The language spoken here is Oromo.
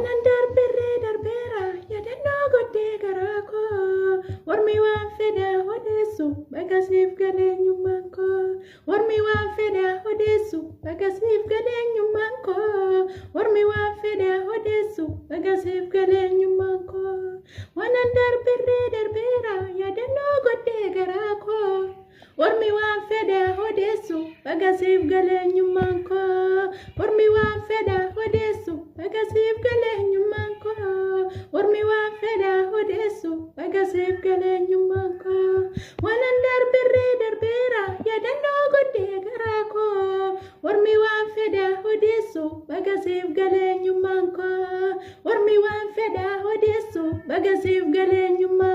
Waanan darbirree darbeera yaadannoo godhee garaa koo. Ormi waan fedha odeessu baga siif galeenyummaan koo. Ormi waan fedha odeessu baga siif galeenyummaan koo. Ormi waan fedha odeessu baga siif galeenyummaan koo. Waanan darbirree darbeera yaadannoo godhee garaa koo. Ormi waan fedha odeessu baga siif galeenyummaan koo. Ormi waan fedha odeessu baga siif galeenyummaan koo. Ormi waan fedha odeessu baga siif galeenyummaan koo. Waanan darbirree darbeera yaadannoo godhee garaa koo. Ormi waan fedha odeessu baga siif galeenyummaan koo. Ormi waan fedha odeessu baga siif galeenyummaan.